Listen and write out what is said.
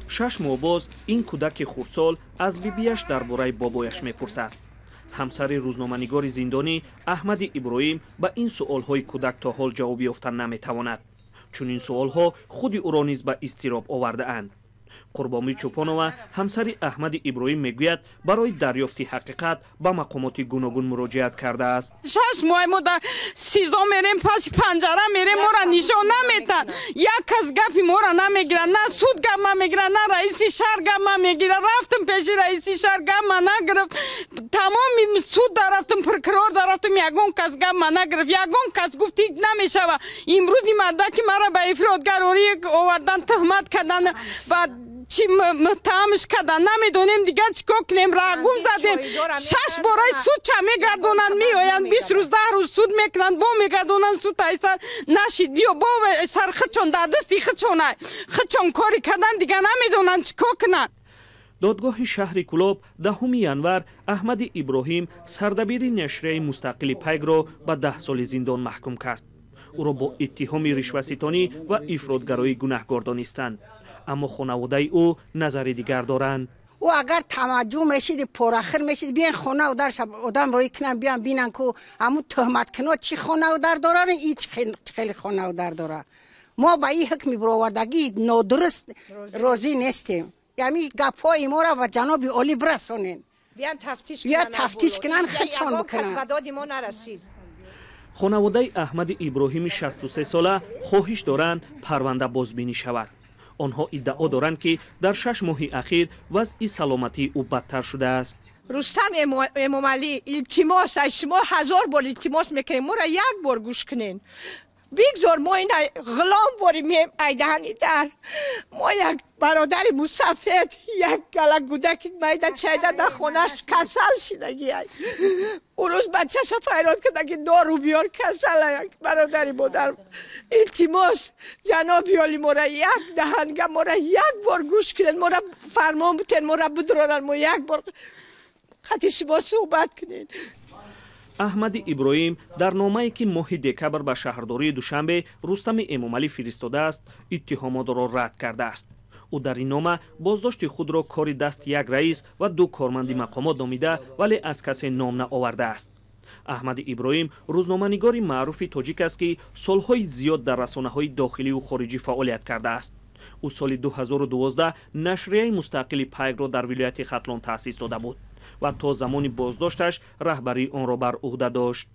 6 моҳ боз ин кӯдаки хурдсол аз бибиаш дар бораи бобояш мепурсад. Ҳамсари рӯзноманигори зиндонӣ Аҳмади Иброҳим ба ин суолҳои кӯдак то ҳол ҷавоб ёфта наметавонад. Чунин суолҳо худи ӯро низ ба изтироб овардаанд. Қурбонбӣ Чӯпонова, ҳамсари Аҳмади Иброҳим, мегӯяд, барои дарёфти ҳақиқат ба мақомоти гуногун муроҷиат кардааст. 6 моҳ мо дар СИЗО мерем, паси панҷара мерем, моро нишон наметан. Як кас гапи моро намегирад, на суд гап ма мегирад, на раиси шаҳр гап ма мегирад. Рафтам пеши раиси шаҳр, гап ма нагирифт. Тамоми суд дарафтам, прокурор дарафтам, ягон кас гап ма нагирифт, ягон кас гуфт, намешава. Имрӯз ин мардаки мара ба ифротгароӣ овардан, туҳмат кардан ба чӣ муттаҳамш кардан, намедонем дигар чӣ кор кунем. Роҳ гум задем. Шаш бораи суд ча мегардонанд, меоянд, 20 рӯз, 10 рӯз суд мекунанд, бо мегардонанд. Суд айсар нашид, биё бо сар худчон дар дасти худчона худчон кори кардан, дигар намедонанд чӣ кор кунанд. Додгоҳи шаҳри Кӯлоб 10 январ Аҳмади Иброҳим, сардабири нашрияи мустақили Пайкро, ба 10 соли зиндон маҳкум кард. Ӯро бо иттиҳоми ришваситонӣ ва ифротгароӣ гунаҳгор донистанд, аммо хонаводаи ӯ назари дигар доранд. Ӯ агар таваҷҷӯҳ мешиди, порахир мешид, биен хонау дар одам роӣ кунан, биан бинан, ку ҳамун туҳматкуно чӣ хонау дар доранд, и чӣ хеле хонау дар дорад. Мо ба ин ҳукми бировардагӣ нодуруст розӣ нестем. Ҳамин гапҳои моро ба ҷаноби олӣ бирасонен, биён тафтиш кунанд, худшон бикунанд. Хонаводаи Аҳмади Иброҳими 63 сола хоҳиш доранд, парванда бозбинӣ шавад. Онҳо иддао доранд, ки дар 6 моҳи ахир вазъи саломатии ӯ бадтар шудааст. Рустам Эмомалӣ, илтимос, аз шумо ҳазор бор илтимос мекунем, моро як бор гӯш кунен. Бигзор мо ина ғулом борим айдаҳани дар мо як бародари мусафед, як гала гудаки майда чайда дар хонаш касал шидагиай. Ӯ рӯз бачаша файрод карда, ки дору биёр, касала як бародари модар. Илтимос, ҷаноби оли, мора як даҳанга, мора як бор гӯш кунед, мора фармон битен, мора бидоранд, мо як бор қати шумо суҳбат кунед. Аҳмади Иброҳим дар номае, ки моҳи декабр ба шаҳрдории Душанбе Рустами Эмомалӣ фиристодааст, иттиҳомотро рад кардааст. Ӯ дар ин нома боздошти худро кори дасти як раис ва ду корманди мақомот номида, вале аз касе ном наовардааст. Аҳмади Иброҳим рӯзноманигори маъруфи тоҷик аст, ки солҳои зиёд дар расонаҳои дохиливу хориҷӣ фаъолият кардааст. Ӯ соли 2012 нашрияи мустақили Пайкро дар вилояти Хатлон таъсис дода буд ва то замони боздошташ раҳбарии онро бар ӯҳда дошт.